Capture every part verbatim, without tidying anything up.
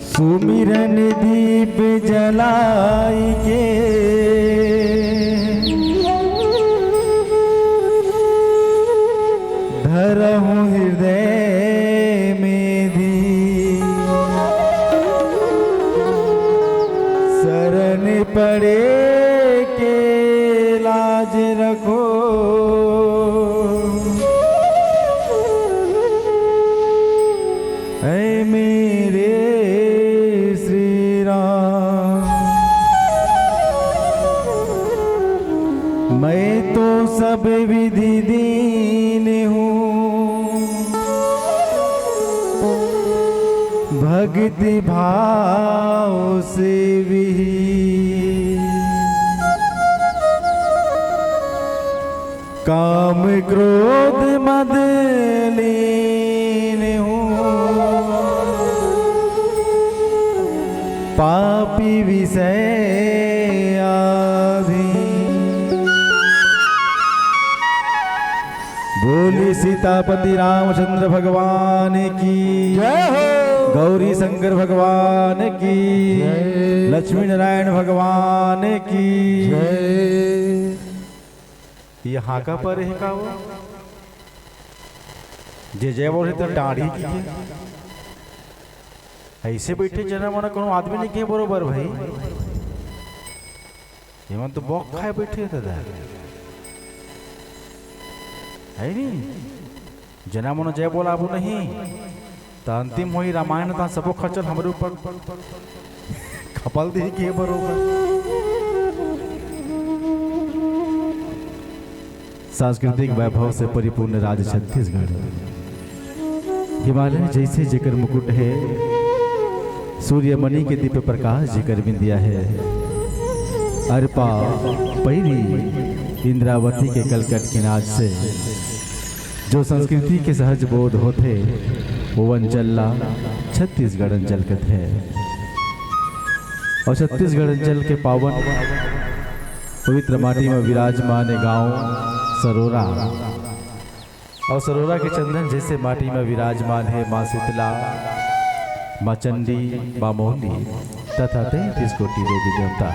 सुमिरन दीप जलाई के धरहूँ हृदय में धी, शरण पड़े के लाज रखो। ऐ मेरे श्री राम, मैं तो सब विधि दीन हूँ, भक्ति भाव से विहीन। काम क्रोध मद लीन हूँ, पापी विषय आधीन। बोली सीतापति रामचंद्र भगवान की जय हो। गौरी शंकर भगवान की जय। लक्ष्मी नारायण भगवान की जय। ये हाँका पर है का वो? जे जय बोले तो डाढ़ी की है। ऐसे बैठे जना मना कोनो आदमी नहीं के बरोबर भाई। ये मन तो बौक खाए बैठे दादा। है नहीं? जना मनो जय बोलाबो नहीं, त अंतिम होई रामायण, त सबो खर्चल हमरे ऊपर खपल दे के बरोबर। सांस्कृतिक वैभव से परिपूर्ण राज्य छत्तीसगढ़। हिमालय जैसे जेकर मुकुट है, सूर्यमणि के दीप्य प्रकाश जेकर बिंदिया है, अरपा पैरी इंद्रावती के कलकट के नाच से जो संस्कृति के सहज बोध होथे, वो अंचल ला छत्तीसगढ़ अंचल कथे। और छत्तीसगढ़ अंचल के पावन पवित्र माटी में विराजमान है गांव सरोरा। और सरोरा के चंदन जैसे माटी में विराजमान है माँ शीतला, माँ चंडी, माँ मोहनी तथा तैंतीस कोटि देवी देवता।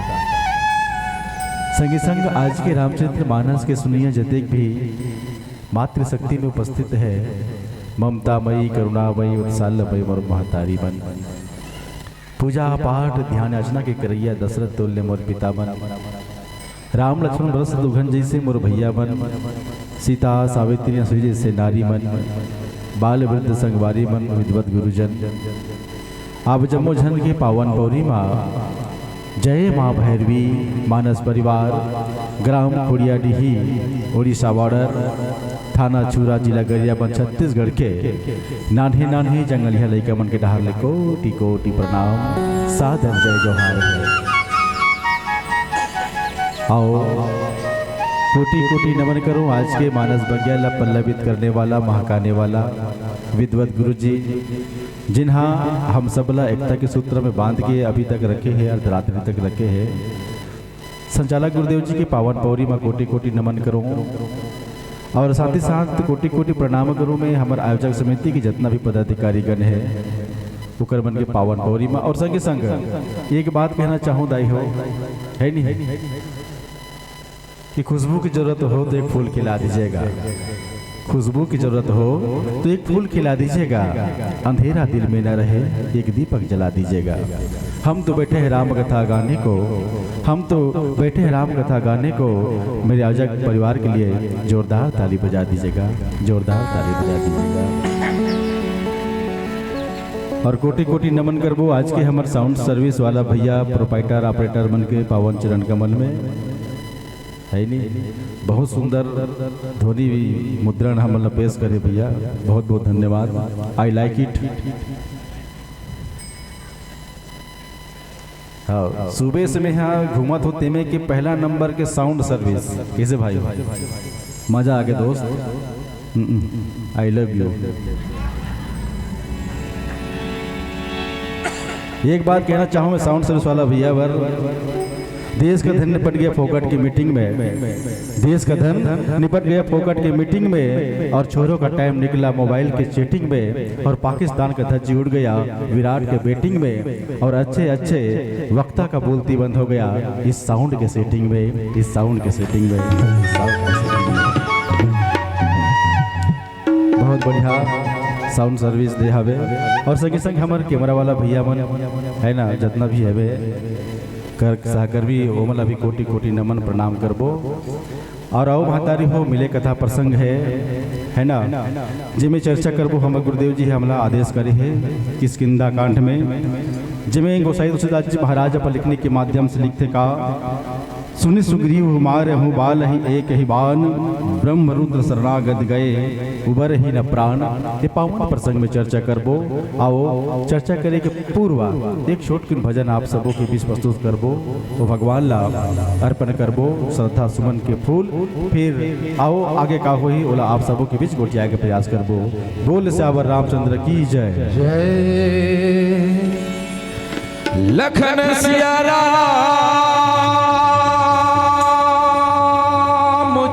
संगे संग आज के रामचरित मानस के सुनिया जतेक भी मातृशक्ति में उपस्थित है, ममतामयी, करुणामयी, उत्सालमयी मोर महतारी मन, पूजा पाठ ध्यान याचना के करैया दशरथ तुल्य मोर पिता मन, राम लक्ष्मण भरत शत्रुघ्न जैसे मोर भैया मन, सीता सावित्री अश्विनी जैसे नारी मन, बाल वृद्ध संगवारी मन, विद्वत गुरुजन, आप जम्मो झन के पावन पौरी मा जय माँ भैरवी। मानस परिवार, ग्राम खुड़ियाडीही, उड़ीसा बॉर्डर, थाना छुरा, जिला गरियाबंद, छत्तीसगढ़ के नान्हे नान्हे जंगलिया लइका मन के डहार ले कोटि कोटि प्रणाम, सादर जय जोहार है। आओ, कोटि कोटि नमन करूं आज के मानस बगिया ला पल्लवित करने वाला, महकाने वाला विद्वत गुरु जी, जिन्हा हम सब ला एकता के सूत्र में बांध के अभी तक रखे हे, अर्धरात्रि तक रखे हे। संचालक गुरुदेव जी के पावन पौरी में कोटि कोटि नमन करूं और साथ ही साथ कोटि कोटि प्रणाम करूं मैं हमर आयोजक समिति के जितना भी पदाधिकारी गण हे, ओकर मन के पावन पौरी में। और संगे संग एक बात कहना चाहूं दाई हो, है नहीं, कि खुशबू की जरूरत हो तो एक फूल खिला दीजिएगा, खुशबू की जरूरत हो तो एक फूल खिला दीजिएगा, अंधेरा दिल में न रहे, एक दीपक जला दीजिएगा। हम तो बैठे हैं राम कथा गाने को, हम तो बैठे हैं राम कथा गाने को। मेरे आयोजक परिवार के लिए जोरदार ताली बजा दीजिएगा, जोरदार ताली बजा दीजिएगा। और कोटि कोटि नमन करबो आज के हमर साउंड सर्विस वाला भैया, प्रोपाइटर, ऑपरेटर मन के पावन चरण कमल में, है नी? बहुत सुंदर ध्वनि मुद्रण हमन ला पेश करे भैया, बहुत बहुत धन्यवाद। I like it। हाँ, सुबह से मैं यहाँ घूमत हो तेमे के पहला नंबर के साउंड सर्विस। कैसे भाई? मजा आ गया दोस्त। I love you. एक बात कहना चाहूँ मैं साउंड सर्विस वाला भैया बर, देश का धन निपट गया फोकट की मीटिंग में, देश का धन निपट गया फोकट की मीटिंग में, और छोरों का टाइम निकला मोबाइल के चैटिंग में, और पाकिस्तान का धज्जी उड़ गया विराट के बैटिंग में, और अच्छे अच्छे वक्ता का बोलती बंद हो गया इस साउंड के सेटिंग में, इस साउंड के सेटिंग में, इस साउंड के सेटिंग में। बहुत बढ़िया साउंड सर्विस दे हवे। और संगे संग हमर कैमरा वाला भैया मन है ना, जितना भी हवे कर सहकर्मी, ओमन ला भी कोटि कोटि नमन प्रणाम करबो। और आओ महतारी हो, मिले कथा प्रसंग है, है ना, जेमे चर्चा करबो। हमर गुरुदेव जी हमला आदेश करे हे किष्किंधा कांड में, जेमे गोसाई तुलसीदास जी महाराज अपन लिखनी के माध्यम से लिखथे का, सुनि सुग्रीव मारहु बालहि एक ही बान, ब्रह्म रुद्र शरणागत गए उबरहि न प्राण। ये पावन प्रसंग में चर्चा करबो। आओ, चर्चा करे के पूर्व एक छोटकिन भजन आप सबो के बीच प्रस्तुत करबो, वो भगवान ला अर्पण करबो श्रद्धा सुमन के फूल। फिर आओ, आगे का होही, ओला आप सबो के बीच गोठियाए के प्रयास करबो। बोल सियावर रामचंद्र की जय। जय। लखन सिया राम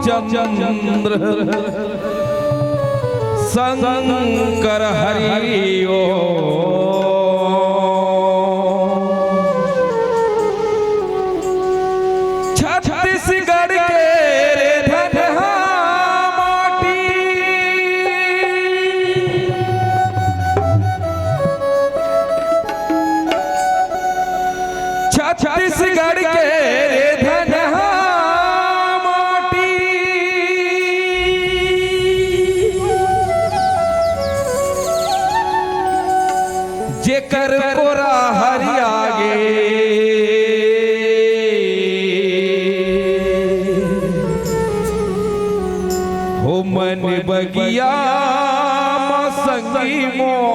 चंद्र शंकर हरि ओ। छत्तीसगढ़ के रे धनहा माटी। छत्तीसगढ़ के रे धनहा माटी। जेकर कोरा हरिया गे, हो मन बगिया म संगी मोर।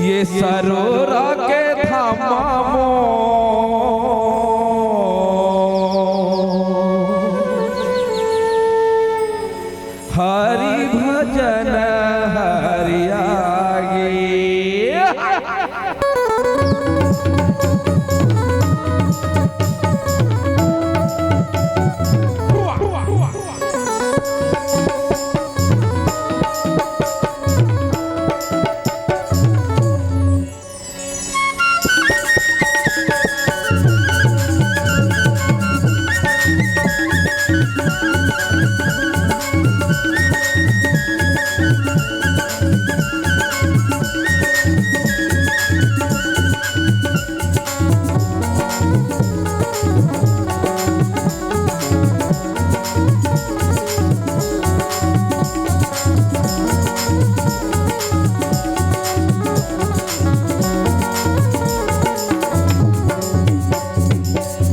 ये सरोरा के थामा मोर। हरि भजन हरिया गे।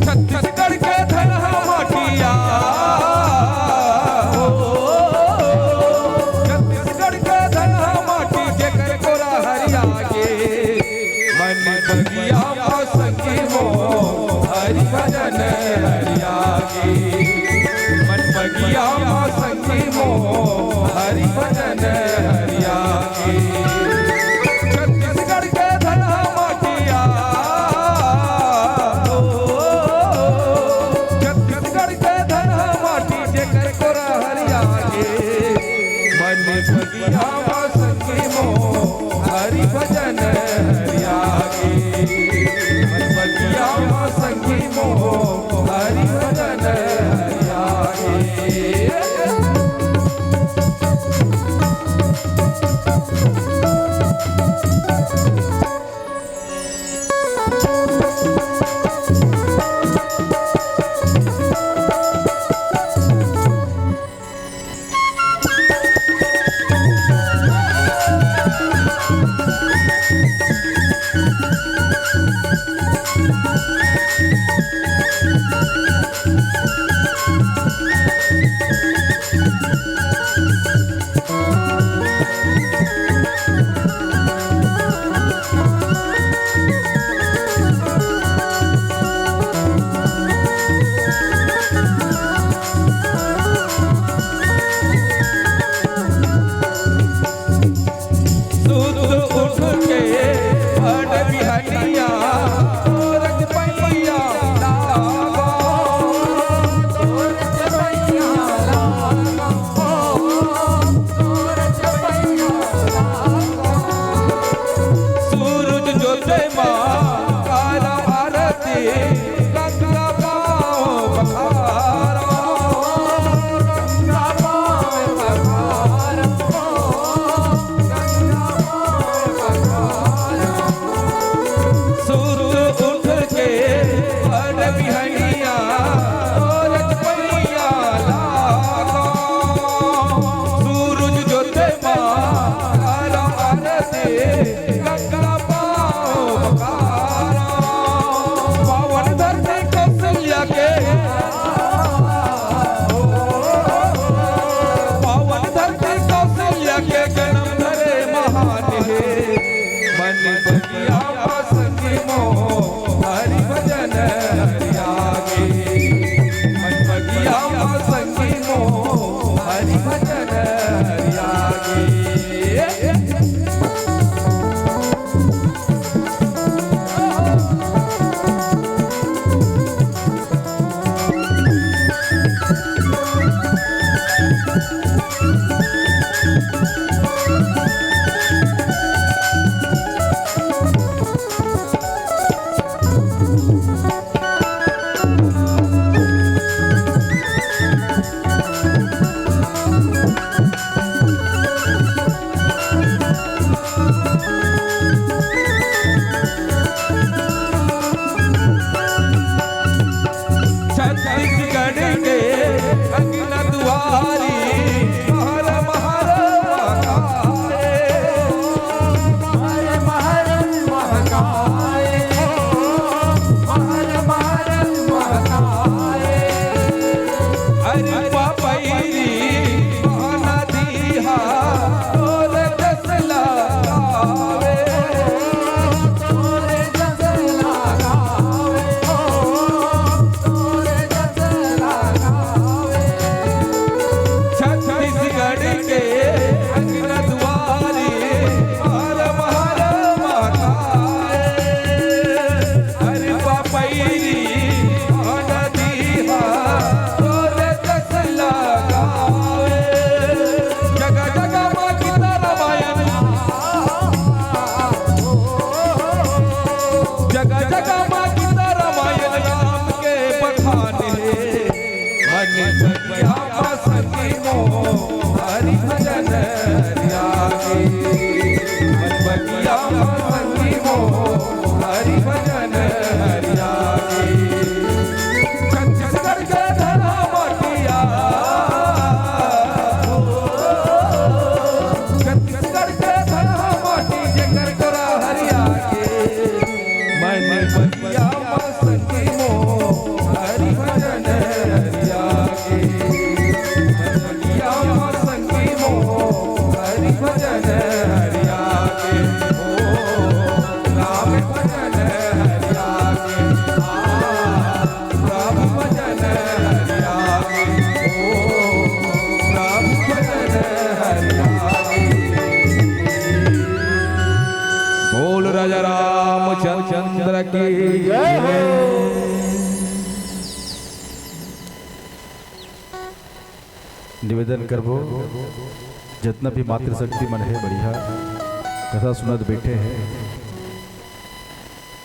छत्तीसगढ़ के धनहा माटिया, ओ, छत्तीसगढ़ के धनहा संगी मोर हरि भजन हरिया गे। मन बगिया म संगी मोर हरि भजन हरिया गे। सुत उठ के बड़ बिहनिया तोरत पैया लावा। सूरज जोते मा काला आरती, गंगा पाँव पखारा। गंगा पाँव पखारा, गंगा पाँव पखारा। सुत उठ के बड़ बिहनिया तोरत पैया लागा। सूरज जोते मा काला आरती, गंगा पाँव पखारा। पावन धरती कौशल्या के, पावन धरती कौशल्या के जन्म धरे महान हे। मन बगिया म संगी मोर हरि भजन हरिया गे। मन बगिया म संगी मोर हरि भजन हरिया गे। छत्तीसगढ़ के अंगना दुआरी महर महर महकाए। महर महर महकाए, महर महर महकाए। अरे पपैरी बहना दीहा तोर जस लगावे। तोर जस लगावे, ओ, तोर जस लगावे। छत्तीसगढ़ के अंगना दुआरी हर महर महकाए। अरे पपैरी बहना दीहा तोर जस लगावे। जगह जगह मा गीता रामायण, जगह जगह मा गीता रामायण राम के बखान हे। मन बगिया म संगी मोर हरि भजन हरिया गे। मन बगिया म संगी मोर हरि भजन हरिया गे। छत्तीसगढ़ के धरती माटिया, छत्तीसगढ़ के धरती माटी जेकर गोरा हरिया गे। मन बगिया म संगी मोर हरि भजन हरिया गे। मन बगिया म संगी मोर हरि भजन हरिया गे। ओ, राम भजन हरिया गे। आ, प्रभु भजन हरिया गे। ओ, प्रभु भजन हरिया गे। बोल राजा रामचंद्र की जय हो। निवेदन करबो जितना भी मातृशक्ति मन हे, बढ़िया कथा सुनत बैठे हे।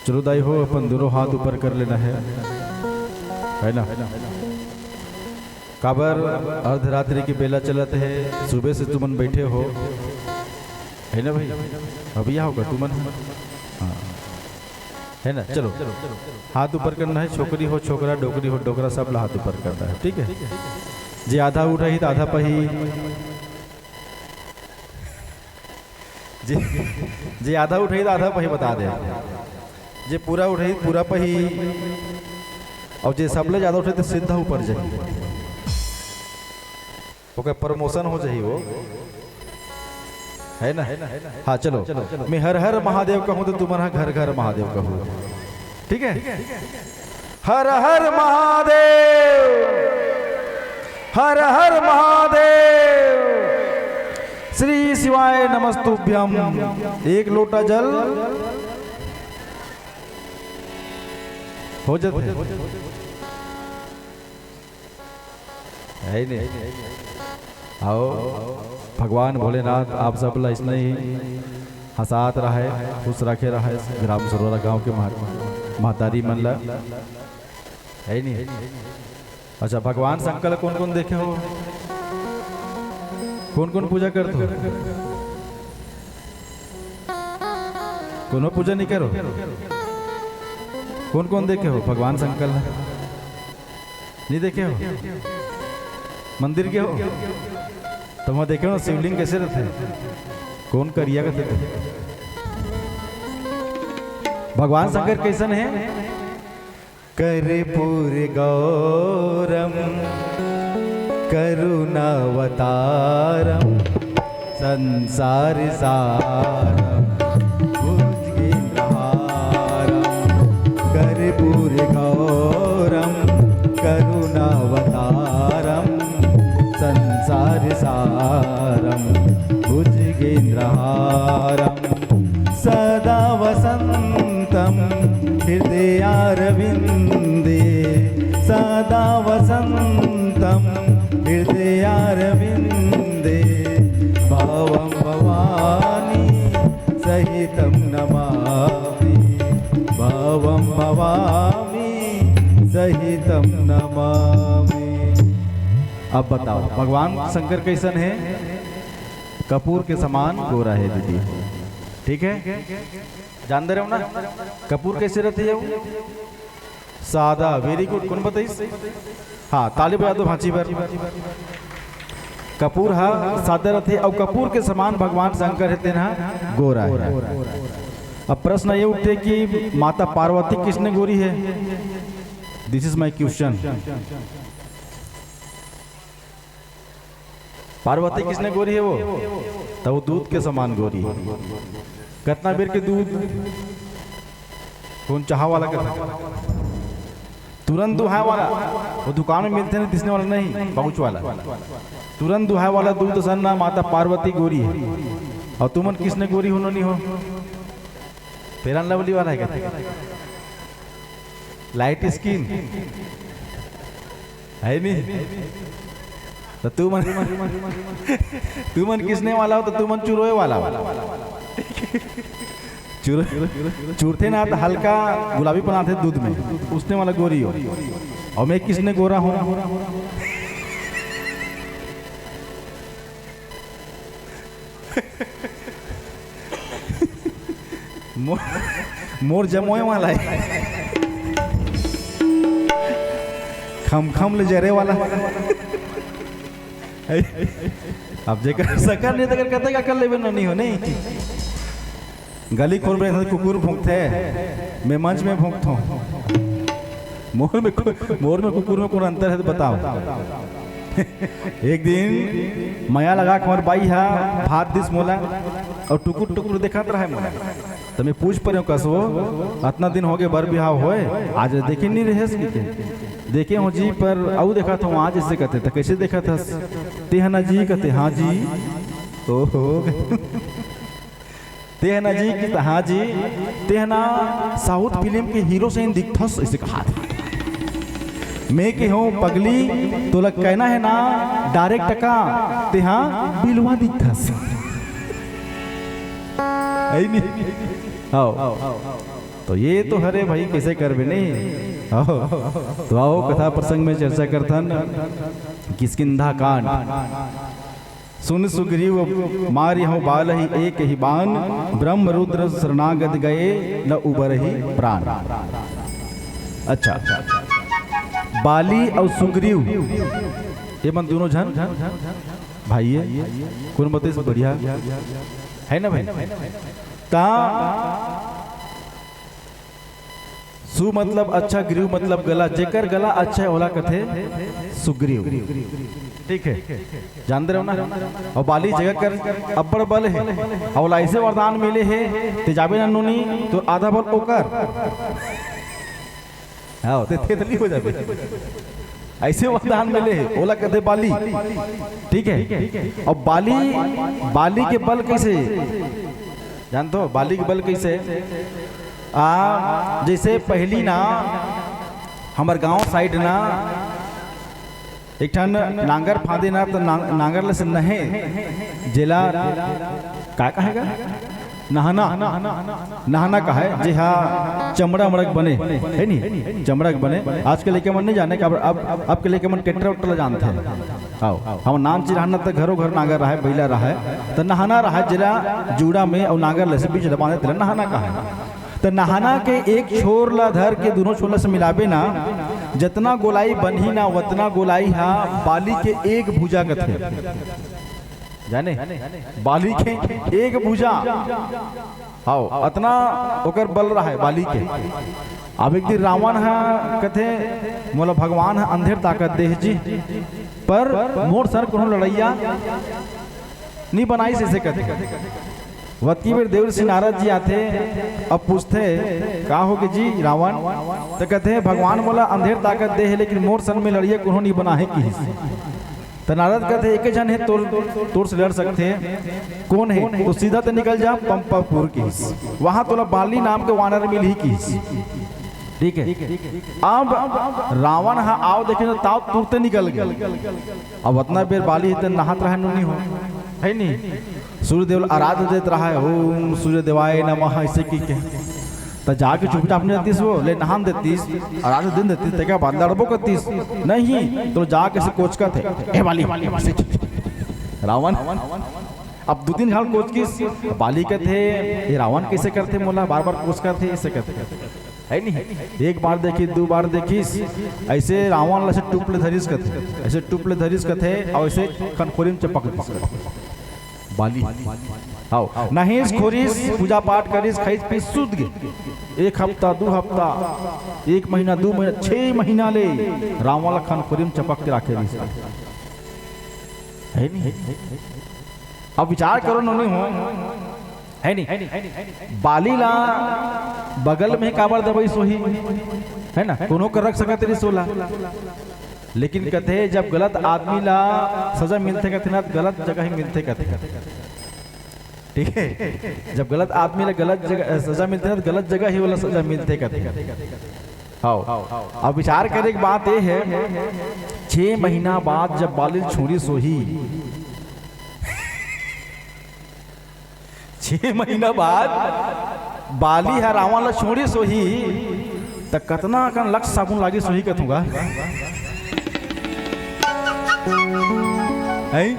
चलो दाई हो, अपन दोनों हाथ ऊपर कर लेना हे, है ना? काबर अर्धरात्रि के बेला चलत हे, सुबह से तुमन बैठे हो, है ना भाई? अभी आओ का तुमन? हाँ, है ना? चलो, हाथ ऊपर करना हे, छोकरी हो छोकरा, डोकरी हो डोकरा, सब ला हाथ ऊपर करना हे, ठीक है? जे आधा उठाही त आधा पही, जे, जे आधा उठाही त आधा पही बता दे, जे पूरा उठाही पूरा पही, अउ जे सबले ज्यादा उठाही त सीधा ऊपर जाही, ओकर promotion हो जाही वो, है ना? हाँ, चलो, मैं हर हर महादेव कहूँ त तुमन ह घर घर महादेव कहू, ठीक है? हर हर महादेव, हर हर महादेव, श्री शिवाय नमस्तुभ्यम। एक लोटा जल हो जाथे। है नहीं? आओ, भगवान भोलेनाथ आप सब ला अइसने ही हंसात रहे, खुश रखे रहे ग्राम सरोरा गांव के मह-, महतारी मन ला। है नहीं? अच्छा, भगवान शंकर ला कौन कौन देखे हो? कौन कौन पूजा करत हो? कोनो पूजा नहीं करो? कौन कौन देखे हो भगवान शंकर ला? नहीं देखे हो? मंदिर के हो? तो वहाँ देखे हो ना शिवलिंग कैसे रहते? कौन करिया का थे? भगवान शंकर कैसन है? कर्पूर गौरम करुणावतारम संसार सारम भुजगेंद्रहारम। कर्पूर गौरम करुणावतारम संसार सारम भुजगेंद्रहारम। सदा वसन्तं हृदयारविन्दे, सदा वसन्तं हृदयारविन्दे। भवं भवानी सहितं नमामि, भवं भवानी सहितं नमामि। अब बताओ, भगवान शंकर कैसन है? कपूर के समान गोरा है दीदी, ठीक है? जानते रहो ना, कपूर कैसे रहते है वो? सादा। Very good। कौन बताइस? हाँ, ताली बजा दो भांची बर। कपूर हा सादा रहते, और कपूर के समान भगवान शंकर है, तेना गोरा है। अब प्रश्न ये उठते कि माता पार्वती किसने गोरी है? This is my question। Parvati किसने गोरी है वो? तो वो दूध के समान गोरी। कितना बेर के दूध? कौन चाहा वाला के? तुरंत दुहाय वाला, वो दुकान में मिलते नहीं, दिसने वाला नहीं, पाउच वाला। तुरंत दुहाय वाला दूध सन ना माता पार्वती गोरी है। और तुमन किसने गोरी हो, नहीं हो? Fair and Lovely वाला है क्या? Light skin है नहीं? तो तुमन, तुमन किसने वाला हो? तो तुमन चुरोए वाला हो। चुर-, चुरथे ना तो हल्का गुलाबी बनाथे दूध में, उसने वाला गोरी हो। और मैं किसने गोरा हूँ? मो-, मोर जमोए वाला है। खम खम ले जरे वाला। अब जेकर सकर नहीं, तेकर कते का कर लेबे, नहीं हो, नहीं। गली खोर में कुकुर भोंकथे, मैं मंच में भोंकथों। मोर में कु-, मोर में कुकुर में कौन अंतर है, तो बताओ। एक दिन मया लगा के हमर बाई हा भात दिस मोला, और टुकुर टुकुर देखत रहे मोला। तो मैं पूछ परेंव, "कसो, अतना दिन हो गए बर बिहाव होए, आज देखे नहीं रहेस?" कहिके। "देखे हो जी, पर अउ देखत हूँ आज," ऐसे कहते। "तो कैसे देखत हस?" "तेहना जी," कहते। "हाँ जी।" "ओहो।" "तेहना जी," कि "हाँ जी।" "तेहना साउथ फिल्म के हीरो से दिखथस," ऐसे कहा। मैं के हूँ पगली, तोला कहना है ना डायरेक्ट का, तेहा बिलवा दिखथस। है नी? आओ। तो ये तो हरे भाई, कैसे करबे नहीं? आओ। तो आओ, कथा प्रसंग में चर्चा करथन। किष्किंधा कांड। सुन सुग्रीव मारिहु बालहि एक ही बान, ब्रह्म रुद्र शरणागत गए न उबरहि प्राण। अच्छा, बाली अउ सुग्रीव, ये मन दोनों झन भाई है, कोन बतेस बढ़िया है ना भाई? ता सु मतलब अच्छा, ग्रीव मतलब गला, जेकर गला अच्छा है, ओला कथे सुग्रीव। ठीक है, जानते रहो ना। और बाली जगह कर अब्बड़ बल है, और ओला ऐसे वरदान मिले है, ते जाबे ना नोनी, तो आधा बल ओकर। हाँ, ते थेथली हो जाबे। ऐसे वरदान मिले है, ओला कथे बाली। ठीक है, और बाली, बाली के बल कैसे जानथो? बाली के बल कैसे? आ, जैसे पहली ना, हमर गांव साइड ना, एक ठन नांगर फांदे ना, तो ना-, नांगर ले से नहे, जेला का कहेगा? नहाना, नहाना कहे, जे हा चमड़ा मड़क बने, है नी? चमड़ा के बने। आज के लइका मन नहीं जाने, काबर अब, अब के लइका मन ट्रैक्टर उट्टर ला जानथे। आओ, हम नान चिरहाना त घरो घर नांगर रहे, बैला रहे, त नहाना रहे, जेला जूड़ा में अउ नांगर ले से बीच दबाने, तेला नहाना कहे। त नहाना के एक छोर ला धर के दोनों छोर ला से मिलाबे ना, जतना गोलाई बनही ना, वतना गोलाई हा बाली के एक भुजा कथे। जाने? बाली के एक भुजा। हाव, अतना ओकर बल रहे बाली के। अब एक दिन रावण ह कथे, "मोला भगवान ह अंधेर ताकत दे हे जी, पर मोर सर कोनो लड़ैया नी बनाइस," ऐसे कथे। वतकी बेर देवर्षि नारद जी आथे, अब पूछथे, "का होगे जी रावण?" त कथे, "भगवान मोला अंधेर ताकत दे हे, लेकिन मोर सर में लड़ैया कोनो नी बना हे," किहिस। त नारद कथे, "एके झन हे तोर, तोर से लड़ सकथे।" "कोन हे?" "तो सीधा ते निकल जा पंपापुर," किहिस, "वहां तोला बाली नाम के वानर मिलही," किहिस। ठीक है, अब रावण ह आव देखे न, ताव तुरते निकल गे। अब अतना बेर बाली हे त नहात रहे नोनी हो, है नी? सूर्यदेव ल आराध देत रहे, "ओम सूर्यदेवाय नमः," ऐसे की के। त जाके चुपचाप नहीं रहतीस, वो ले नहान देतीस, आराध दिन देतीस, तेकर बाद लड़बो करतीस। नहीं, तो जाके से कोचकत हे, "ए बाली, बाली, बाली," रावण। अब दू तीन घाल कोचकिस, बाली कथे, "ए रावण कैसे करथे, मोला बार बार कोचकत हे," ऐसे कथे। है नहीं? एक बार देखिस, दू बार देखिस, ऐसे रावण ला ऐसे टुप ले धरिस कथे, ऐसे टुप ले धरिस कथे, अउ ऐसे कनखोरी में चपक दिस कथे। बाली। हाव। नहिस, खोरिस, पूजा पाठ करिस, खाइस पिस, सुत गे। एक हफ्ता, दू हफ्ता, एक महीना, दू महीना, छह महीना ले रावण ला कनखोरी में चपक के राखे रहिस। है नहीं? अब विचार करो नोनी हो, है नहीं? बाली ला बगल में काबर दबाइस होही, है ना? कोनो कर रख सकत रहिस ओला, लेकिन कथे जब गलत आदमी ला सजा मिलथे कथे ना, गलत जगह ही मिलथे कथे। ठीक है, जब गलत आदमी ला गलत जगह सजा मिलथे ना, गलत जगह ही ओला सजा मिलथे कथे। हाव, अब विचार करे के बात ये है, छह महीना बाद जब बाली ल छोड़िस होही, छह महीना बाद बाली ह रावण ला छोड़िस होही, त कतना अकन लक्स साबुन लागिस होही कथूंगा। हैं?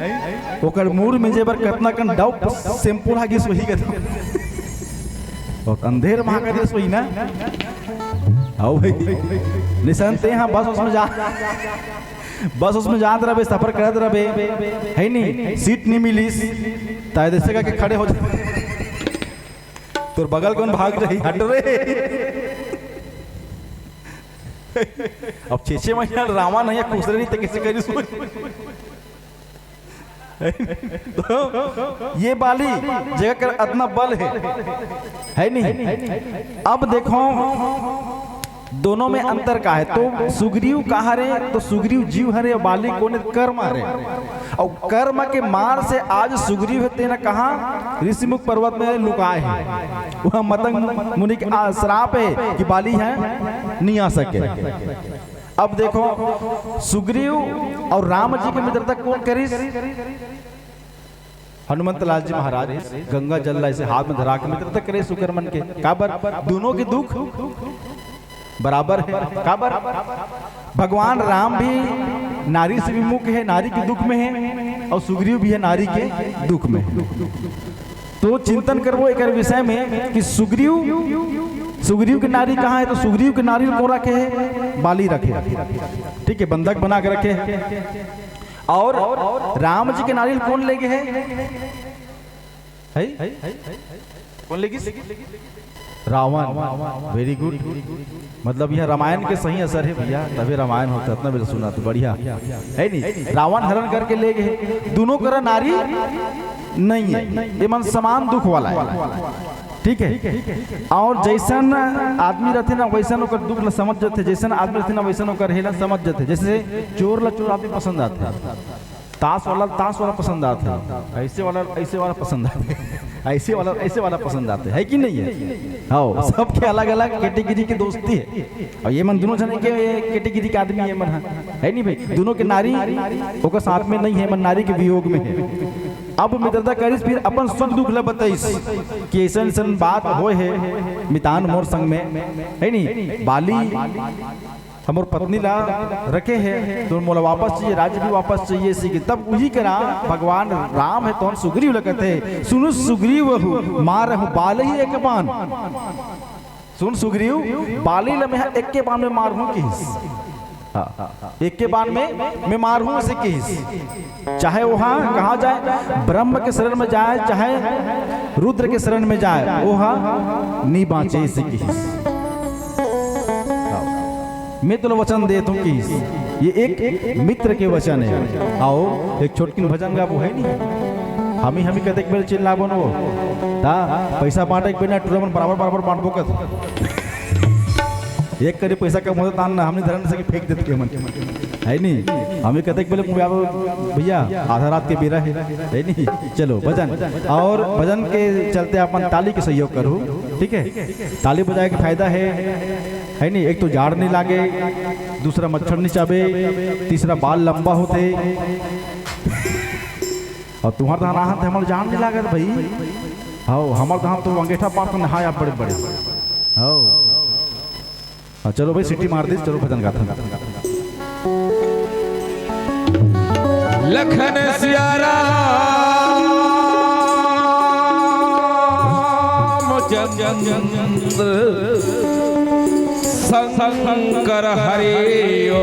ओकर मूड़ में जे बर कतना अकन Dove shampoo लागिस होही कथूंगा। अउ अंधेर में हांकत रहिस होही ना। आओ भाई, निशांत, ते हा बस उसमें जा, बस उसमें जात रहबे, सफर करत रहबे, है नी, सीट नी मिलिस, त ऐसे करके खड़े हो जा, तोर बगल कोन भाग जाही, हट रे। अब छह छह महीना रावण है खुश रही त कैसे करी सोच। तो ये बाली जगह कर अतना बल है, है नहीं? अब देखो, दोनों में अंतर का है? तो सुग्रीव का हरे, तो सुग्रीव जीव हरे, बाली कोने? कर्म हरे। अउ कर्म के मार से आज सुग्रीव हे तेना कहा ऋषिमुख पर्वत में लुकाए है। वह मतंग मुनि के आ, श्राप है कि बाली है, नहीं आ सके। अब देखो, सुग्रीव अउ राम जी के मित्रता कोन करिस? हनुमंत लाल जी महाराज गंगा जल ला ऐसे हाथ में धरा के मित्रता करे सुकर मन के। काबर? दोनों के दुख बराबर हे। काबर? भगवान राम भी नारी से विमुख हे, नारी के दुख में हे, अउ सुग्रीव भी हे नारी के दुख में हे। तो चिंतन करबो एकर विषय में कि सुग्रीव, सुग्रीव के नारी कहाँ हे? तो सुग्रीव के नारी ल कोन रखे हे? बाली रखे हे, ठीक हे, बंधक बना के रखे हे। अउ राम जी के नारी ल कोन ले गे हे? हे? कोन ले गिस? रावण। Very good। मतलब, यह रामायण के सही असर हे भैया, तभे रामायण होथे। अतना बेर सुना तो बढ़िया हे नी? रावण हरण करके ले गे हे, दोनों करा नारी नइ हे, ये मन समान दुख वाला हे, ठीक हे। अउ जइसन आदमी रथे ना, वइसन ओकर दुख ल समझ जथे, जइसन आदमी रथे ना, वइसन ओकर हे ला समझ जथे। जइसे चोर ला चोर आदमी पसंद आथे, तास वाला तास वाला पसंद आथे, ऐसे वाला ऐसे वाला पसंद आथे, ऐसे वाला ऐसे वाला पसंद आथे, हे कि नइ हे? हाँ, सबके अलग-अलग category के दोस्ती हे। अउ ये मन दोनों झन के category के आदमी हे, मन ह, हे नी भई? दोनों के नारी ओकर साथ में नइ हे, मन नारी के वियोग में हे। अब मित्रता करिस, फिर अपन सुख दुख ल बताइस कि अइसन अइसन बात होय हे मितान मोर संग में, हे नी? बाली हमर पत्नी ला रखे हे, तो मोला वापस चाहिए, राज्य भी वापस चाहिए, इसी के। तब उही करा भगवान राम हे, तोन सुग्रीव ल कथे, "सुनु सुग्रीव हूँ, मारहु बालही एक बान।" सुन सुग्रीव, बाली ल मैं एके बान में मारहूँ किहिस। हाँ, एके बान में मैं मारहूँ इसे किहिस। चाहे वहाँ कहाँ जाए, ब्रह्म के शरण में जाए, चाहे रुद्र के शरण में जाए, वहाँ नी बाँचे इसे किहिस। हाँ। मैं तोला वचन देत हूँ कि ये एक मित्र के वचन हे। अउ एक छोटकिन भजन गाबो, हे नी? हमी हमी कतेक बेर चिल्लाबो न वो। ता पैसा बाँटे के बेर ना टूरा मन बराबर बराबर बाँटबो कथे। एक करी पैसा कम होथे तान ना, हमनी धरन से फेंक देथे मन। हे नी? हमी कतेक बेर मुआबो भैया, आधा रात के बेरा हे, हे नी? चलो भजन, अउ भजन के चलते अपन ताली के सहयोग करहू, ठीक हे? ताली बजाए के फायदा हे, हे नी? एक तो जाड़ नइ लागे, दूसरा मच्छर नइ चाबे, तीसरा बाल लंबा होथे। अउ तुँहर तहाँ राहन ते हमर जाड़ नइ लागत भई। हव, हमर तहाँ तो अंगेठा पार तो नहाय आप बड़े बड़े। हव। हाँ, चलो भई, सीटी मार दिस, चलो भजन गाथन। लखन सिया रामचंद्र शंकर हरि ओ।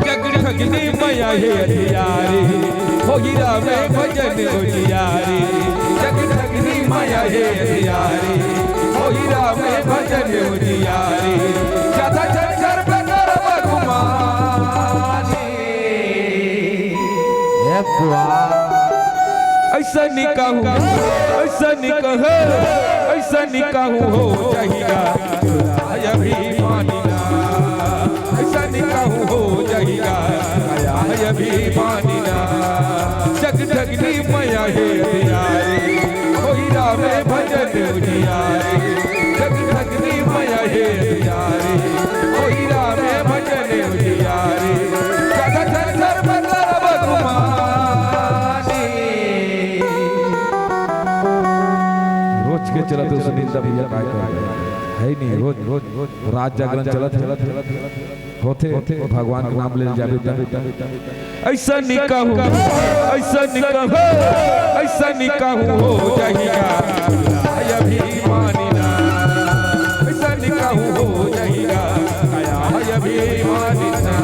जग ठगनी मया हे अधियारी, होई रामे भजन उजियारी। जग ठगनी मया हे अधियारी, होई रामे भजन उजियारी। ज्यादा झंझर बगर बगुमानी। ए बुआ। अइसन कहूँ, अइसन कहे, अइसन कहूँ हो जहिया, अभिमानी ना। अइसन कहूँ हो जहिया, अभिमानी ना। जग ठगनी मया हे अधियारी, होई रामे भजन उजियारी। जग ठगनी मया हे अधियारी, होई रामे भजन उजियारी। ज्यादा झंझर बगर बगुमानी। रोज के चलत उस निंदा भैया काय कर रहे हैं? नहीं, रोज, रोज, रोज रात जागरण चलत हे, होथे, भगवान के नाम ले जाबे त। अइसन नी कहूँ, अइसन नी कहूँ, अइसन नी कहूँ हो जाही गा, अभिमानी ना। अइसन नी कहूँ हो जाही गा, अभिमानी ना।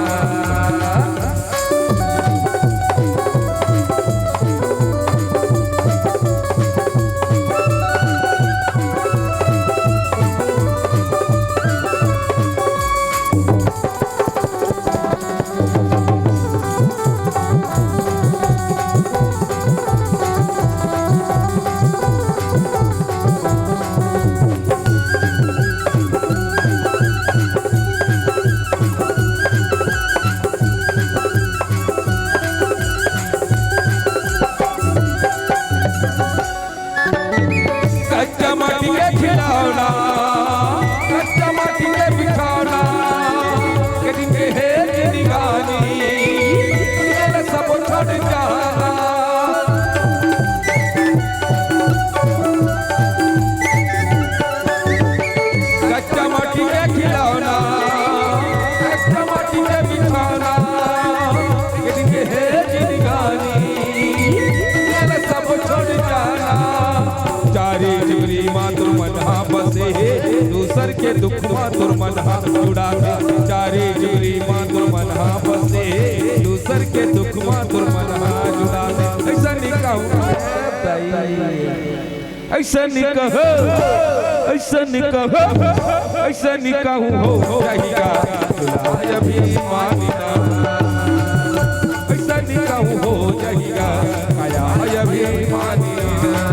कच्चा माटी के खिलौना, कच्चा माटी के बिछौना, के दिन के हे जिंदगानी, तेरे सब छोड़ जाना। कच्चा माटी के खिलौना, कच्चा माटी के बिछौना, के दिन के हे जिंदगानी, तेरे सब छोड़ जाना। चारी चुरी मा तोर मन हा बसे हे, दूसर के दुख मा तोर मन हा जुड़ाथे। चारी चुरी मा तोर मन हा बसे हे, दूसर के दुख मा तोर मन हा जुड़ाथे। अइसन नी कहूँ, अइसन नी कहूँ, अइसन नी कहूँ, अइसन नी कहूँ हो जाही गा, अभिमानी ना। अइसन नी कहूँ हो जाही गा, अभिमानी ना।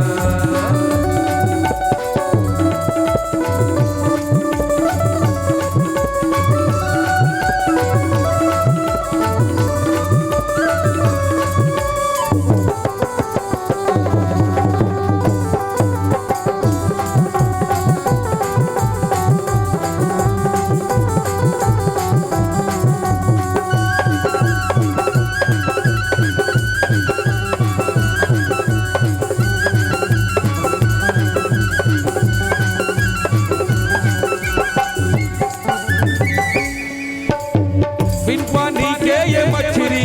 बिन पानी के ये मछरी,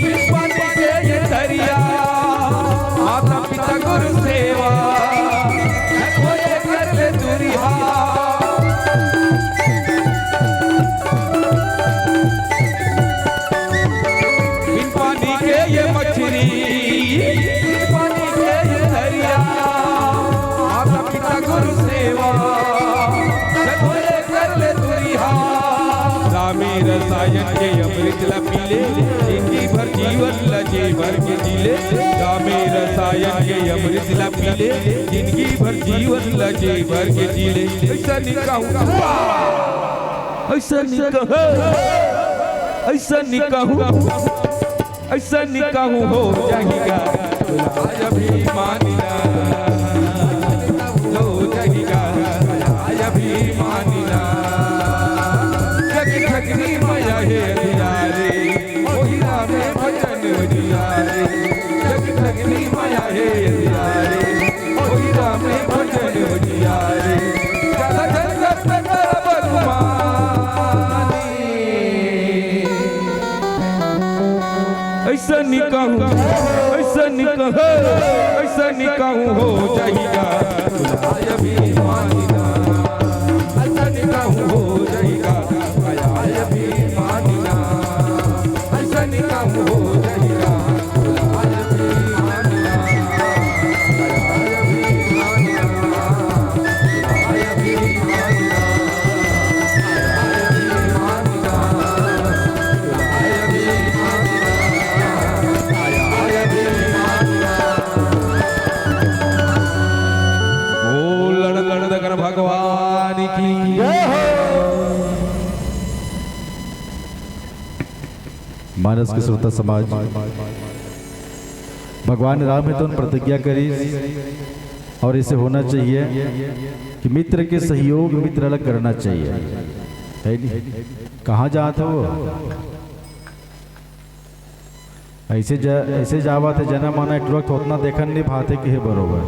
बिन पानी के ये दरिया, माता पिता गुरु सेवा, कोई कर ले दूरिहा। बिन पानी के ये मछरी, बिन पानी के ये दरिया, माता पिता गुरु सेवा, कोई कर ले दूरिहा। रामे रसायन के अमृत ला पीले, जिंदगी भर जीवन ला जी भर के जीले। रामे रसायन के अमृत ला पीले, जिंदगी भर जीवन ला जी भर के जीले। अइसन नी कहूँ, अइसन नी कहूँ, अइसन नी कहूँ। अइसन नी कहूँ हो जाही गा, अभिमानी ना। हो जाही गा, अभिमानी ना। जग जगनी माया हे दुलारी, ओही रामे भजन दुलारी। जग जगनी माया हे दुलारी, ओही रामे भजन दुलारी। ज्यादा जगत में करब अनुमानी। अइसन नी कहूँ, अइसन नी कहूँ, अइसन नी कहूँ हो जाही गा, अभिमानी ना। अइसन नी कहूँ हो जाही गा, अभिमानी ना। अइसन नी कहूँ हो जाही गा, अभिमानी ना। बोल लड़ लड़ दगर भगवान की। मानस के श्रोता समाज, भगवान राम हे तो प्रतिज्ञा करिस और ऐसे होना चाहिए कि मित्र के सहयोग मित्र ला करना चाहिए, है नी? कहाँ जात हो? ऐसे जा, ऐसे जावत हे जना माना एक ठो ओतना देखन नहीं भाते के हे बरोबर,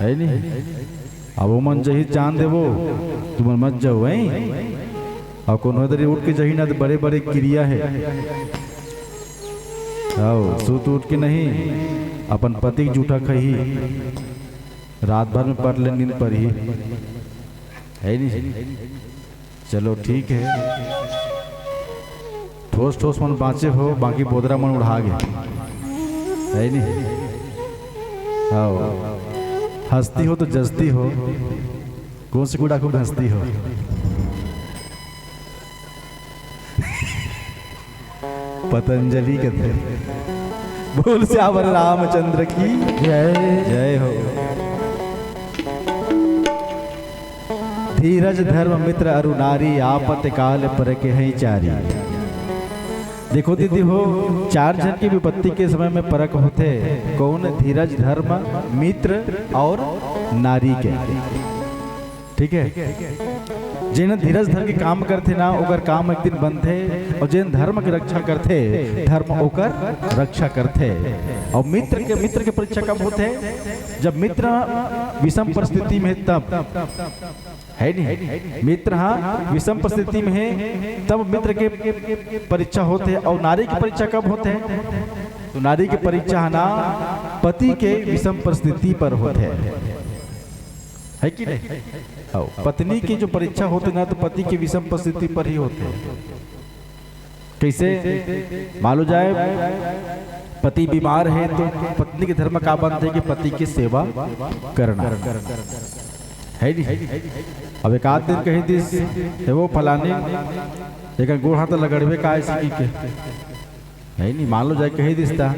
है नी? अब ओमन जही जान देबो, तुमन मत जाओ, हैं? अउ कोनो दरी उठ के जही ना, त बड़े-बड़े किरिया हे। आओ, सुत उठ के नहीं, अपन पति के जूठा खही, रात भर में पट ले नींद परही। हे नहीं? चलो ठीक हे, ठोस ठोस मन बाँचे हो, बाकी बोदरा मन उड़हा गे, हे नहीं? आओ, हँसती हो तो जचती हो, कोन से गुड़ा को घँसती हो? पतंजलि कथे। बोल सियावर रामचंद्र की जय। जय हो। धीरज धर्म मित्र अरु नारी, आपत काल परके हैं चारी। देखो दीदी हो, चार झन के विपत्ति के समय में परक होथे, कोन? धीरज धर्म मित्र अउ नारी के। ठीक हे, जेन धीरज धर के काम करथे ना, ओकर काम एक दिन बनथे, अउ जेन धर्म के रक्षा करथे, धर्म ओकर रक्षा करथे। अउ मित्र के, मित्र के परीक्षा कब होथे? जब मित्र विषम परिस्थिति में हे तब, हे नहीं? मित्र हा विषम परिस्थिति में हे, तब मित्र के परीक्षा होथे। अउ नारी के परीक्षा कब होथे? तो नारी के परीक्षा हे ना, पति के विषम परिस्थिति पर होथे। हे कि नहीं? आओ, पत्नी की जो परीक्षा होथे ना, तो पति के विषम परिस्थिति पर ही होथे। कइसे? मान लो जाए, पति बीमार हे, तो पत्नी के धर्म का बनथे कि पति की सेवा करना, हे नहीं? अब एक आध दिन कही दिस, "हे वो फलानी, एक गोड़ हाथ लगड़बे का ऐसी की के?" हे नहीं? मान लो जाए, कही दिस ता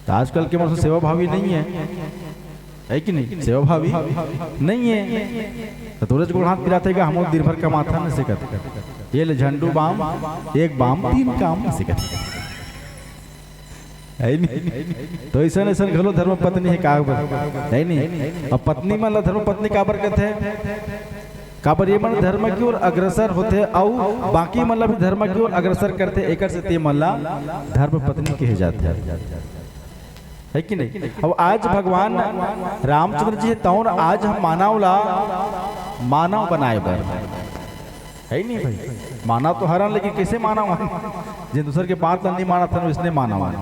त आजकल के मन सेवाभावी नहीं हे, हे कि नहीं? सेवाभावी नहीं हे। त तोरेच गोड़ हाथ पिराथे गा, हमो दिन भर कमाथन, अइसे कथे। ये ले झंडू बाम, एक बाम तीन काम, अइसे कथे। हे नहीं? तो अइसन, अइसन घलो धर्म पत्नी हे का बर? हे नहीं? अब पत्नी मन ला धर्म पत्नी काबर कथे? काबर ये मन धर्म की ओर अग्रसर होथे, अउ बाकी मन ला भी धर्म की ओर अग्रसर करथे, एकर सेती ये मन ला धर्म पत्नी कहे जाथे, हे कि नहीं? अब आज भगवान रामचंद्र जी हे, तउन आज हम मानव ला मानव बनाए बर, हे नहीं भाई? मानव तो हरन, लेकिन कइसे मानव हन? जे दूसर के बात ला नहीं मानत हन, वइसने मानव हन,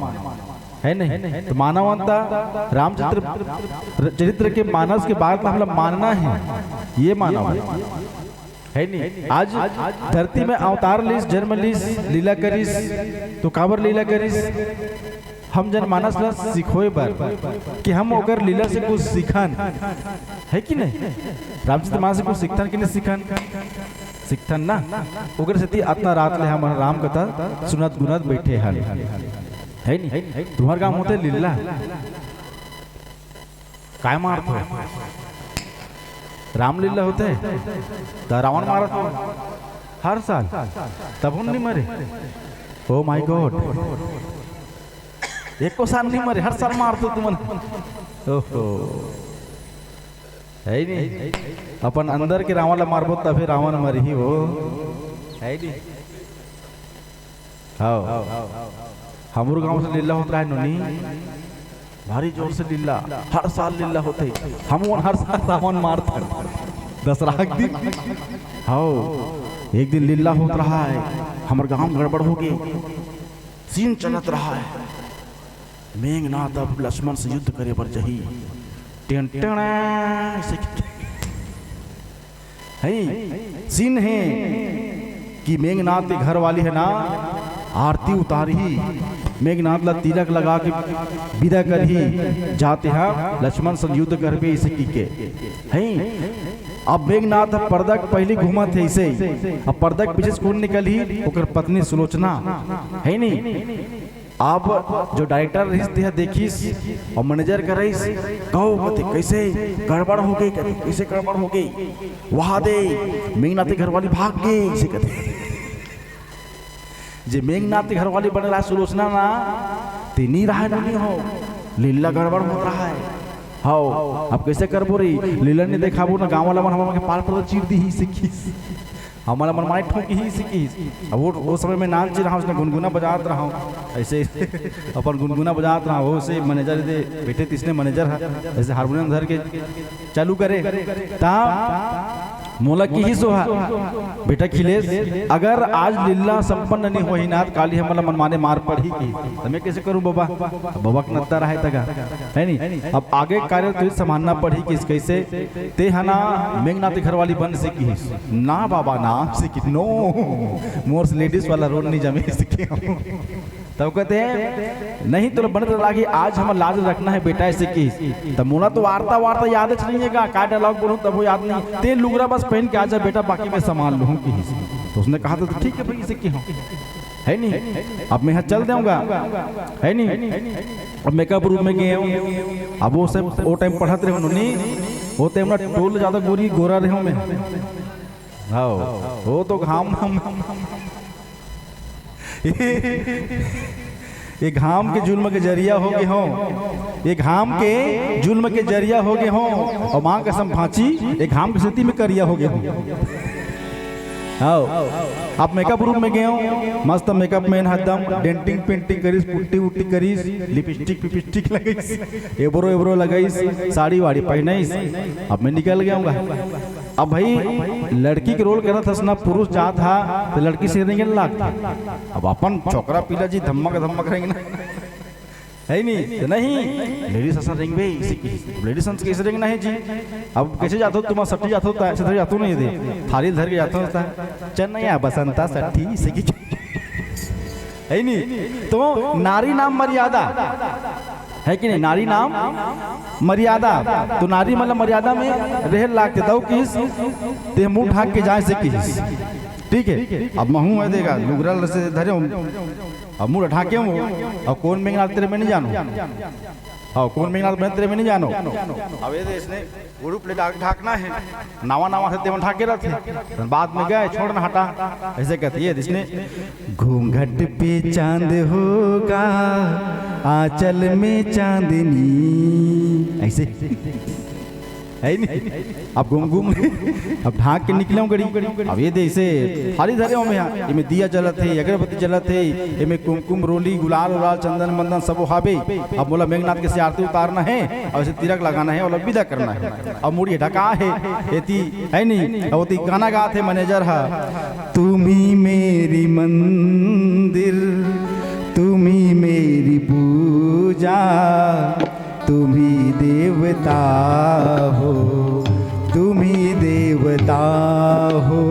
हे नहीं? तो मानवंता रामचरित्र चरित्र के मानस के बात ला हमला मानना हे, ये मानव हे, हे नहीं? आज धरती में अवतार लिस, जन्म लिस, लीला करिस, तो काबर लीला करिस? हम जनमानस ला सिखोए बर, कि हम ओकर लीला से कुछ सीखन, हे कि नहीं? रामचरित मानस से कुछ सीखथन कि नहीं सीखन? सीखथन ना। ओकर सेती अतना रात ले हम राम कथा सुनत गुनत बइठे हन, हे नहीं? तुम्हर गाँव होथे लीला? काय मारथे? रामलीला होथे, त रावण मारत हो हर साल, तभो नहीं मरे। Oh my God, एको साल नहीं मरे, हर साल मारत हो तुमन। ओहो, हे नहीं? अपन अंदर के रावण ला मारबो, तभे रावण मरही वो, हे नहीं? हाँ, हमरो गाँव से लीला होत रहे नोनी, भारी जोर से लीला, हर साल लीला होथे। हम मन हर साल रावण मारथन दसरा के दिन। हाँ, एक दिन लीला होत रहा हे, हमर गाँव गड़बड़ हो गे, सीन चलत रहा हे, मेघनाथ अब लक्ष्मण से युद्ध करे बर जही। टेन टेन ऐसे हे, सीन हे कि मेघनाथ के घर वाली हे ना, आरती उतारही, मेघनाथ ला तिलक लगा के बिदा करही, जाते हा लक्ष्मण संग युद्ध करबे, इसे की के हे। अब मेघनाथ परदा के पहली घूमत हे इसे, अब परदा के पीछे से कोन निकलही? ओकर पत्नी सुलोचना, हे नहीं? अब जो डायरेक्टर रहिस, तेहा देखिस अउ मैनेजर करइस, कहो कथे, "कइसे गड़बड़ हो गे?" कथे, "कइसे गड़बड़ हो गे?" "वहा दे, मेघनाथ के घरवाली भाग गे," अइसे कथे। जे मेघनाथ के घरवाली बने रहा सुलोचना ना, ते नी रहा, नी हो, लीला गड़बड़ होत रहा हे। हव, अब कइसे करबो रे? लीला नी देखाबो ना, गाँव वाला मन हमर के पाल पर चीर दिही, अइसे किस। हमन ला मनमानी ठोकही, अइसे किहिस। अब वो, वो समय में नानचिन रहंव, अइसने गुनगुना बजात रहंव, अइसे अपन गुनगुना बजात रहंव, वो से मैनेजर दे बेटे, तइसने मैनेजर ह, अइसे हारमोनियम धर के चालू करे, ता मोला किहिस ओहा, "बेटा अखिलेश, अगर आज लीला संपन्न नइ होही ना, त काली हमन ला मनमाने मार पड़ही," किहिस। त मैं कइसे करूं बबा? अब बबा के नत्ता रहय तगा, हे नी? अब आगे के कार्य तुही संभालना पड़ही, किहिस कइसे? "तें ह ना मेघनाथ के घरवाली बन," अइसे किहिस। "ना बाबा ना," अइसे किहिस, "नो, मोर से लेडीज वाला रोल नइ जमे," अइसे किहिस। तब कहते हैं, "नहीं, तोला बने तो लागी, आज हमर लाज रखना हे बेटा," अइसे किहिस। तब मोला तो वार्ता, वार्ता याद च नइ हे गा, का डायलॉग बोलूं तब वो याद नइ हे। "तें लुगरा बस पहिन के आ जा बेटा, बाकी मैं संभाल लूहूं," किहिस। तो उसने कहा था, "तो ठीक हे भई," अइसे किहंव, हे नी? "अब मैं हा चल देंव गा," हे नी? अब मेकअप रूम में गेंव, अब वो सब, वो टाइम पढ़त रहेंव नी, वो टाइम ना टोल जादा गोरी गोरा रहेंव मैं। हव, वो तो घाम, ये घाम के जुल्म के जरिया हो गे हंव, ये घाम के जुल्म के जरिया हो गे हंव, अउ मां कसम भांची, ये घाम के सेती में करिया हो गे हंव। हव, अब मेकअप रूम में गेंव, मस्त मेकअप मैन ह एकदम डेंटिंग पेंटिंग करिस, पुट्टी उट्टी करिस, लिपस्टिक पिपस्टिक लगाइस, एबरो एबरो लगाइस, साड़ी वाड़ी पहिनाइस। अब मैं निकल गेंव गा। अब भई, लड़की के रोल करत हस ना, पुरुष जात हा, त लड़की से रेंगे लागथे। अब अपन छोकरा पिला जी धमक धमक रेंगना, हे नी? त नहीं, लेडीज असन रेंगबे, अइसे किहिस। लेडीज असन कइसे रेंगना हे जी? अब कइसे जाथव तुमन, सट्ठी जाथव त, अइसे धर जाथव नहीं दे, थारी धर के जाथव त, "चनया बसंता सट्ठी," अइसे किहिस। हे नी? तो नारी नाम मर्यादा, हे कि नहीं? नारी नाम मर्यादा। तो नारी मन ला मर्यादा में रहे लागथे, तउ किहिस, "तें मुंह ढांक के जा," अइसे किहिस। ठीक हे, अब महूं हे दे गा, लुगरा ल अइसे धरे हंव, अब मुंह ढांके हंव, अउ कोन मेघनाथ तेरे में नइ जानंव, हव, कोन मेघनाथ बने तेरे में नइ जानंव। अब ये दे अइसने उड़ूप ले ढाक-, ढांकना हे। नवा नवा हे तेमन ढांके रहिथे। बाद में गय, "छोड़ ना, हटा।" अइसे कहिथे, ये दे अइसने, "घूंघट पे चांद होगा, आंचल में चांदनी।" अइसे। हे नी? अब घूम घूम, अब ढांक के निकलेंव गड़ी। अब ये दे अइसे थारी धरे हंव मैं हा, एमे दिया जलत हे, अगरबत्ती जलत हे, एमे कुमकुम, रोली, गुलाल उलाल, चंदन मंदन सबो हावे। अब मोला मेघनाथ के से आरती उतारना हे, अउ अइसे तिलक लगाना हे, अउ विदा करना हे। अब मुड़ी ढका हे, एती, हे नी? अउ ओती गाना गाथे मैनेजर हा, "तुम ही मेरी मंदिर, तुम ही मेरी पूजा, तुम ही देवता हो, तुम ही देवता हो,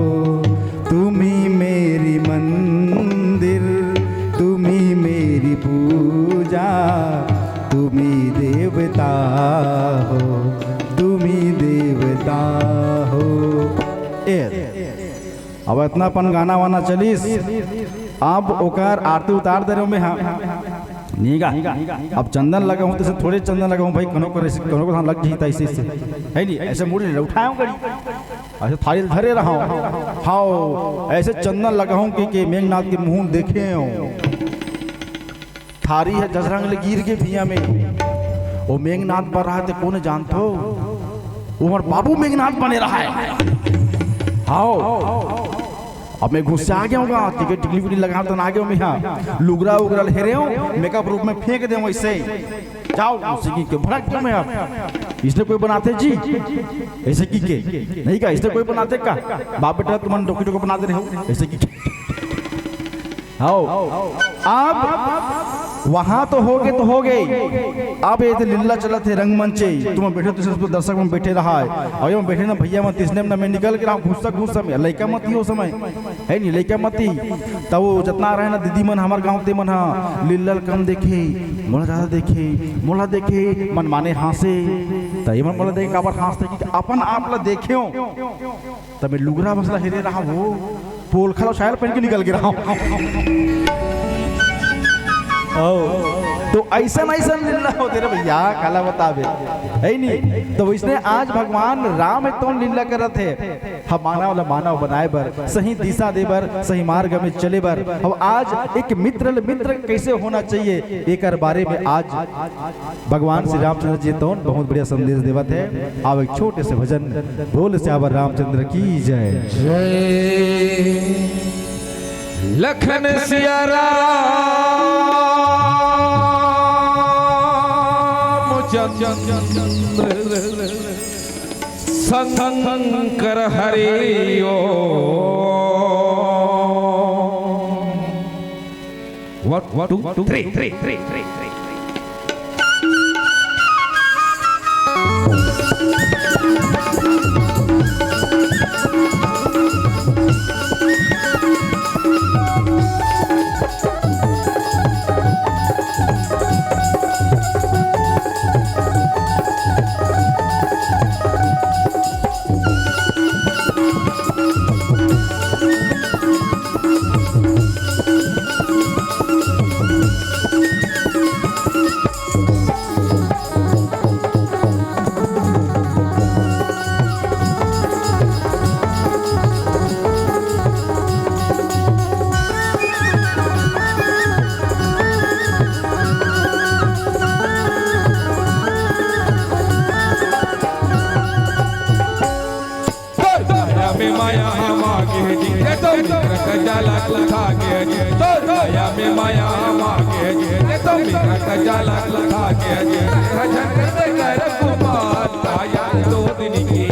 तुम ही मेरी मंदिर, तुम ही मेरी पूजा, तुम ही देवता हो, तुम ही देवता हो।" ए, अब अतना अपन गाना वाना चलिस, अब ओकर आरती उतार दे रहेंव मैं हा। नी गा, अब चंदन लगाहूं त अइसे थोरे चंदन लगाहूं भई, कोनो कर, कोनो कर लग जाही त अइसे, अइसे। हे नी? अइसे मुड़ी ल उठाएंव गड़ी, अइसे थारी ल धरे रहंव। हव, अइसे चंदन लगाहूं कि, कि मेघनाथ के मुंह ल देखेंव। थारी ह जसरंग ले गिर गे भुइयां में। ओ मेघनाथ बर रहय ते कोन जानथो? ओ हमर बाबू मेघनाथ बने रहय। हव। अब मैं गुस्सा आ गेंव गा, टिकट टिकली विकली लगा त ना गेंव मैं हा। लुगरा उगरा ल हेरेंव, मेकअप रूम में फेंक देंव अइसे। जाव, अइसे कहिके भड़क गेंव मैं हा। अइसने कोई बनाथे जी? अइसे कहिके। नहीं का, अइसने कोई बनाथे का? बाप बेटा तुमन डोकी डोकी बना दे रहेव। अइसे कहिके। हव। अब वहां तो होगे तो होगे। अब ये दे लीला चलत हे रंगमंच ए। तुमन बइठे, तइसने दर्शक मन बइठे रहय। अउ एमन बइठे ना भइया मन, तइसने में ना मैं निकल गे रहंव घुस्सा घुस्सा में। लइका मती ओ समय। हे नी, लइका मती। त ओ जतना रहय ना दीदी मन हमर गांव, तेमन ह लीला ल कम देखे, मोला जादा देखे, मोला देखे, मनमाने हांसे। त एमन मोला देखे काबर हांसथे कि अपन आप ल देखेंव। त मैं लुगरा बस ल हेरे रहंव, पोलखा ल साया ल पहिन के निकल गे रहंव। हव। तो अइसन अइसन लीला होथे रे भइया, काला बताबे, हे नी? तो वइसने आज भगवान राम ए तोन लीला करत हे। हम मानव ला मानव बनाए बर, सही दिशा दे बर, सही मार्ग में चले बर। अब आज एक मित्र ले मित्र कइसे होना चाहिए, एकर बारे में आज भगवान श्री रामचंद्र जी तोन बहुत बढ़िया संदेश देवत हे। आओ एक छोटे से भजन। बोल सियावर रामचंद्र की जय। जय। लखन सिया रामचंद्र शंकर हरि ओम। One, two, three, three, three, three, three. तोर दया में माया हम आगे जी, ये तो मित्र का जाला कुथा के जी। तोर दया में माया हम आगे जी, ये तो मित्र का जाला कुथा के जी। भजन करते कर कुमार, काया दो दिन की,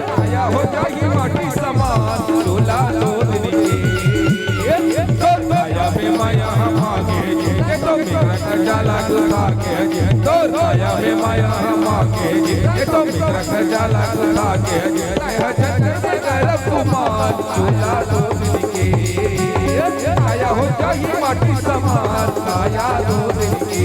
काया हो जाही माटी समान, डोला दो दिन की। तोर दया में माया हम आगे जी, ये तो मित्र का जाला कुथा के जी। तोर दया में माया हम आगे जी, ये तो मित्र का जाला कुथा के जी। भजन करते कर कुमार, डोला दो दिन की। काया हो जाही माटी समान, काया दो दिन की।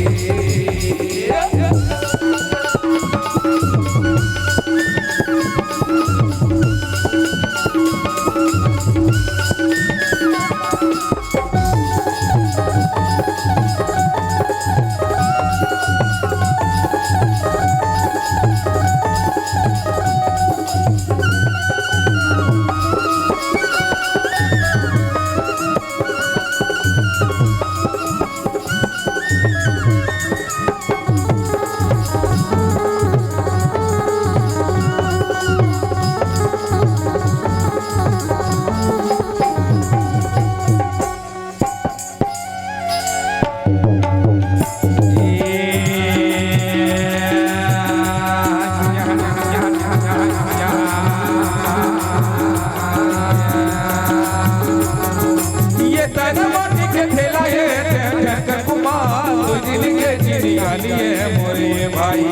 ये तन माटी के थैला ये, झंझन कर कुमार, तू जिंदगी जीनी गाली ये मोरे भाई।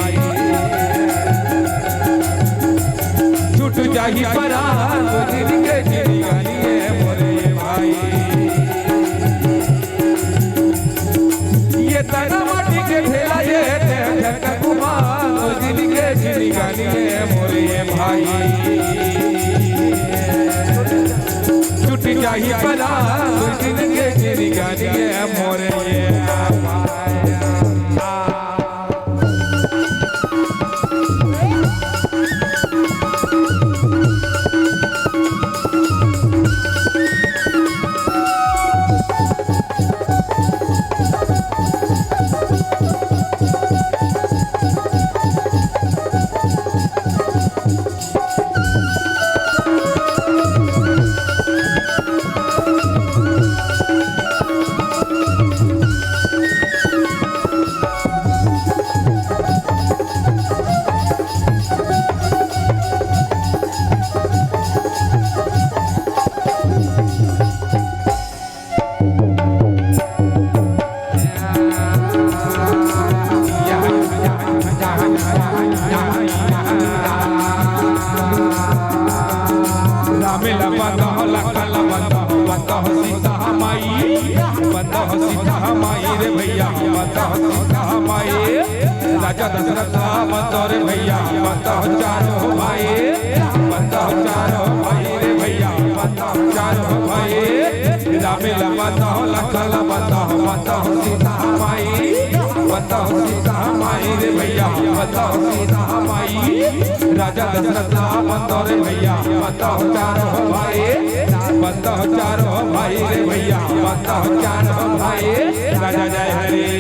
छूट जाही परान, तू जिंदगी जीनी गाली ये मोरे भाई। ये तन माटी के थैला ये, झंझन कर कुमार, तू जिंदगी जीनी गाली ये मोरे भाई। छूट जाही परान, तू जिंदगी जीनी गाली ये मोरे। राम ला बंदह, लखन ला बंदह, बंदह सीता माई, बंदह सीता माई रे भैया, बंदह सीता माई। राजा दशरथ ला बंदह रे भैया, बंदह चारों भाई, बंदह चारों भाई रे भैया, बंदह चारों भाई। राम ला बंदह, लखन ला बंदह, बंदह सीता माई। बताओ सीता माई रे भैया, बताओ सीता माई। राजा दशरथ ला बताओ रे भैया, बताओ चारों भाई, बताओ चारों भाई रे भैया, बताओ चारों भाई। राजा जय हरे।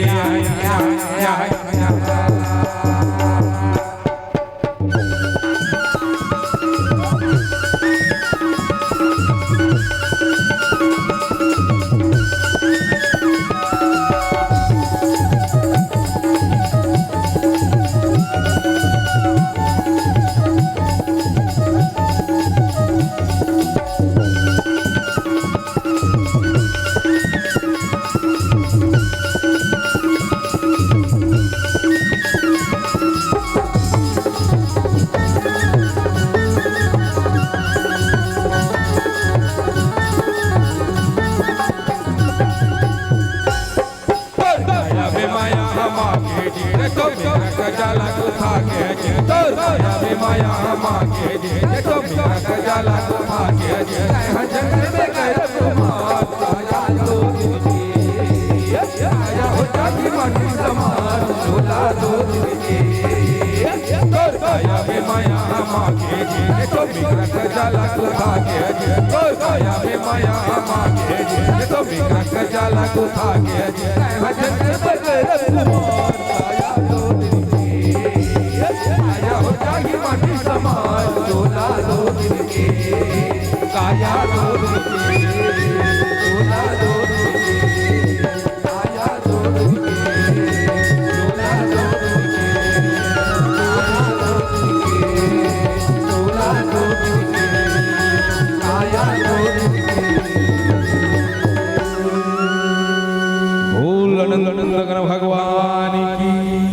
बोल नंदन भगवान की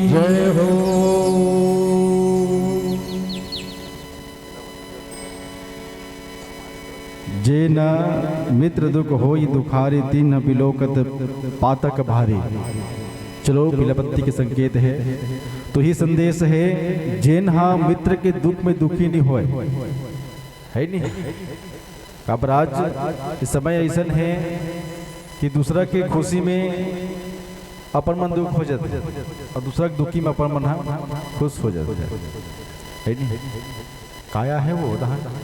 जय हो। जे न मित्र दुख होई दुखारी, तिन्ह बिलोकत पातक भारी। चलो, बिलपत्ति के संकेत है, तो ही संदेश है, जेन हा मित्र के दुख में दुखी नहीं होए, है नहीं? काबर आज ये समय ऐसन है कि दूसरा के खुशी में अपन मन दुख हो जाथे और दूसरा के दुखी में अपन मन हा खुश हो जाथे, है नहीं? काया है वो उदाहरण?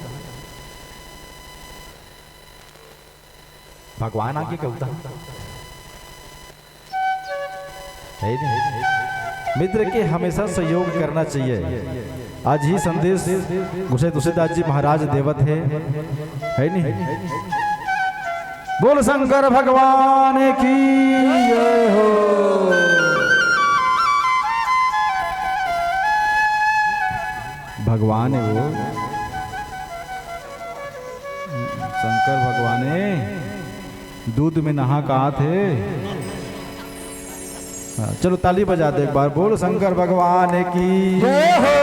भगवान आगे का उदाहरण है नहीं? मित्र के हमेशा सहयोग करना चाहिए। आज ही संदेश गोसाई तुलसीदास जी महाराज देवत है, है नहीं? बोल शंकर भगवान की जय हो। भगवान है वो, शंकर भगवान है, दूध में नहा का आत है। हाँ, चलो ताली बजा दे एक बार, बोल शंकर भगवान की जय हो।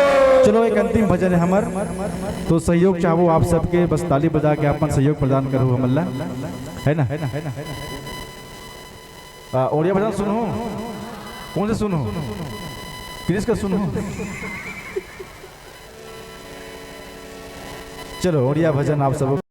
चलो, एक अंतिम भजन है हमर, तो सहयोग चाहबो आप सबके, बस ताली बजा के अपन सहयोग प्रदान करो हमन ला, है ना? आ, ओड़िया भजन सुनहू, कौन से सुनहू, कृष्ण का सुनहू? चलो, ओड़िया भजन आप सब